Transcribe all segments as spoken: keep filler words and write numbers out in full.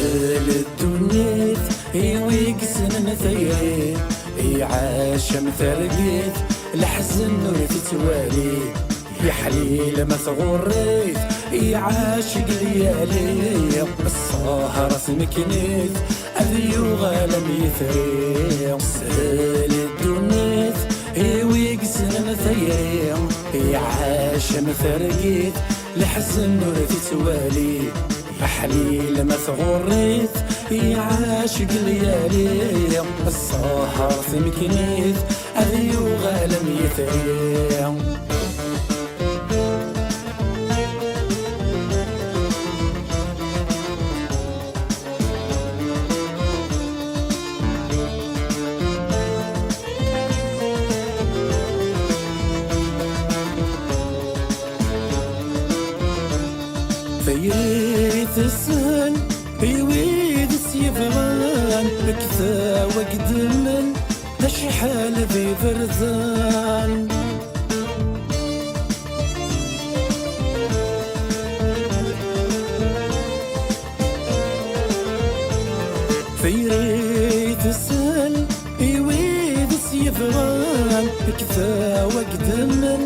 Ddunit i wi yessnen tayri, iɛac am targit, leḥzen ur tettwali. Yeḥlil ma tɣurr-it, iɛac deg lyali. Ṣṣehṛ tmekken-it, ad yuɣal am yetri. Sel i ddunit i wi yessnen tayri, iɛac am targit, leḥzen ur tettwali. Aḥlil ma tɣurr-it, iɛac deg lyali. Ṣṣehṛ tmekken-it, ad yuɣal am yetri. Tayri teshel i wid s-yebɣan, deg tawa gedmen acḥal d iberdan. Tayri teshel i wid s-yebɣan, deg tawa gedmen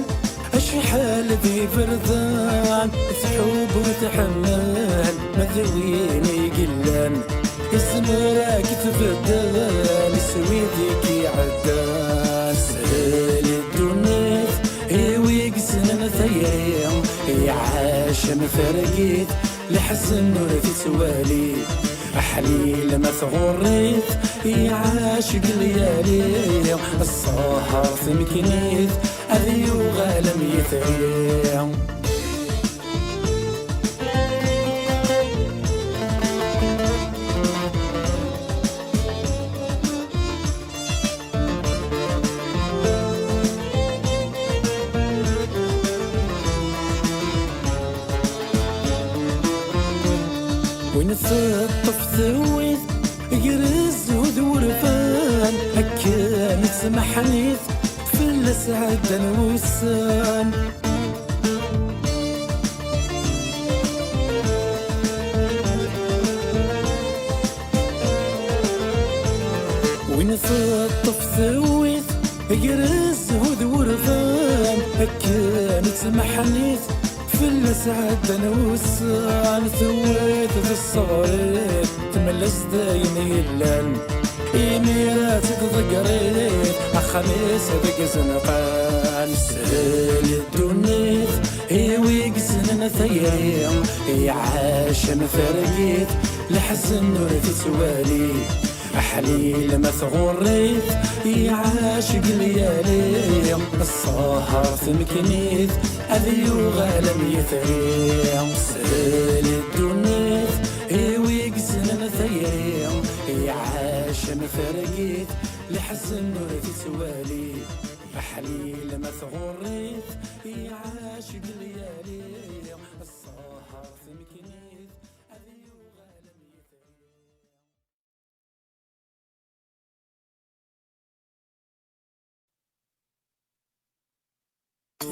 acḥal d iberdan. Tḥubb u tḥemmel, ma d win i yellan, izmer ad k-tbeddel s wid i k-iɛeddan. Sel i ddunit i wi yessnen tayri, iɛac am targit, leḥzen ur tettwali. Aḥlil ma tɣurr-it, iɛac deg lyali. Ṣṣehṛ tmekken-it, ad yuɣal am yetri. Win teṭṭef tewwit, grez u d wurfan, akken i tmeḥḥnit, fell-as ɛeddan wussan. Win teṭṭef tewwit, grez u d wurfan, akken i tmeḥḥnit, fell-as ɛeddan wussan. Tewwit d ṣṣber-it, temla-s d ayen yellan. Imir ad tt-id-ḍeggrit, axxam-is deg izenqan. Sel i ddunit i wi yessnen tayri, iɛac am targit, leḥzen ur tettwali. Aḥlil ma tɣurr-it, iɛac deg lyali. Ṣṣehṛ tmekken-it, ad yuɣal am yetri. Sel i ddunit i wi yessnen tayri, iɛac am targit, leḥzen ur tettwali. Aḥlil ma tɣurr-it, iɛac deg lyali. Ṣṣehṛ tmekken-it, ad yuɣal am yetri.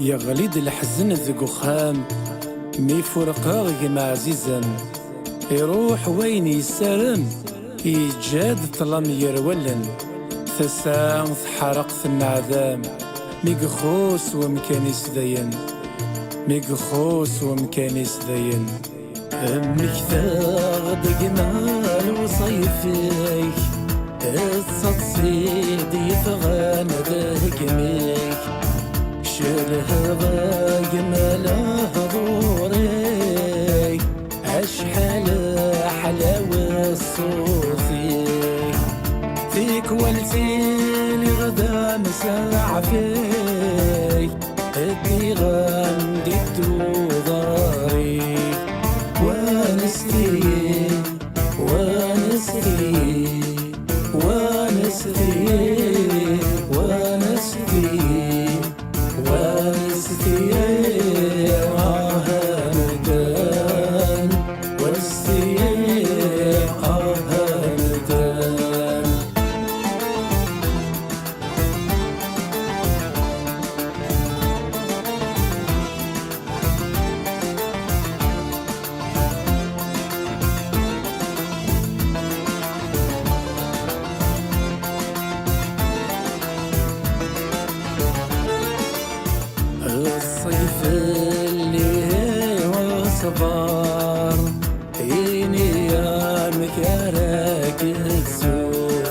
Yeɣli-d leḥzen deg uxxam, mi furqeɣ gma ɛzizen. Iruḥ wayen yessarem, yeǧǧa-d ṭṭlam gar wallen. Tasa tḥerreq tenneɛdam, mi ixuṣ wemkan-is dayen, mi ixuṣ wemkan-is dayen. Mmektaɣ-d gma lewṣayef-ik, d taḍsi d-yeffɣen d hegmi-k. Celheɣ a gma lehdur-ik, acḥal ḥlaw ṣṣut-ik. Tikwal ttiliɣ d amsaɛef-ik, ddiɣ-am di tuḍarit. Wanest-iyi, wanest-iyi, wanest-iyi, wanest-iyi, wanest-iyi, ah, amdan, wanest-iyi, ah, amdan. Ɣer ini amek ara k-ttuɣ,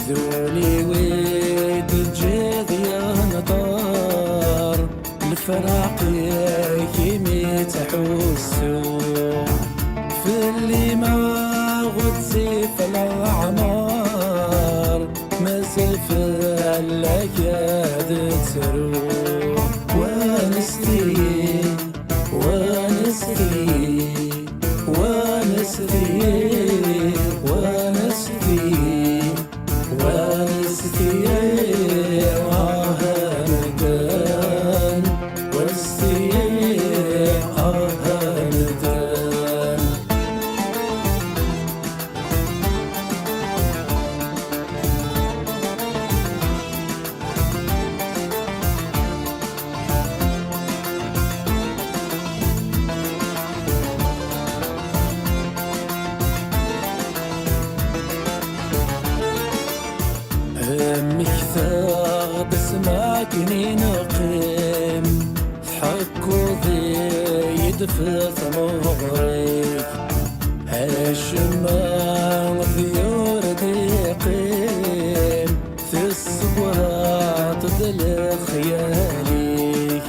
d ul-iw i d-teǧǧiḍ yenṭer, lefraq-ik imi ttḥussuɣ, fell-i ma ɣezzif leɛmer, mazal fell-ak ad ttruɣ. Wanest-iyi, wanest-iyi, wanest-iyi, wanest-iyi, wanest-iyi, ah, amdan, wanest-iyi, ah, amdan. Mmektaɣ-d s makken i neqqim, tḥekkuḍ-iyi-d f tmeɣri-k, acemma ur d-iqqim, tessewraḍ-d lexyal-ik.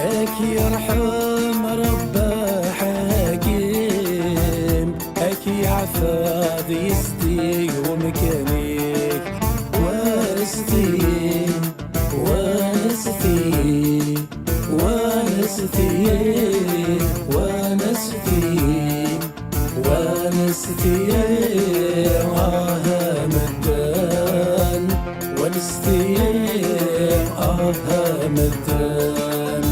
Ad k-yerḥem Rebbi aḥakim, ad k-yeɛfu ad yestig umkan-ik. Wanest-iyi, wanest-iyi, wanest-iyi, wanest-iyi, wanest-iyi, ah, amdan, wanest-iyi, ah, amdan.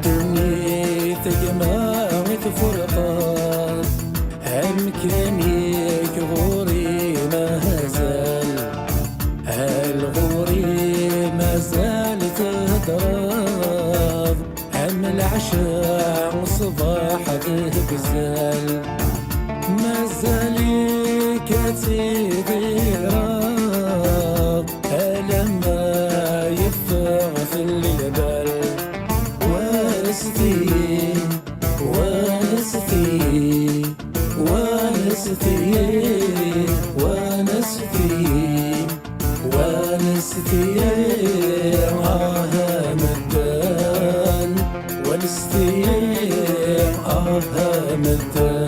Ddunit gma i tfurqeḍ, amkan-ik ɣur-i mazal, al ɣur-i mazal theddreḍ, am leɛca ṣṣbeḥ d tigzal. Mazal-ik ad tidireḍ alamma yeffeɣ fell-i lbal. Wanest-iyi, wanest-iyi, wanest-iyi, wanest-iyi, wanest-iyi, ah, amdan, wanest-iyi, ah, amdan.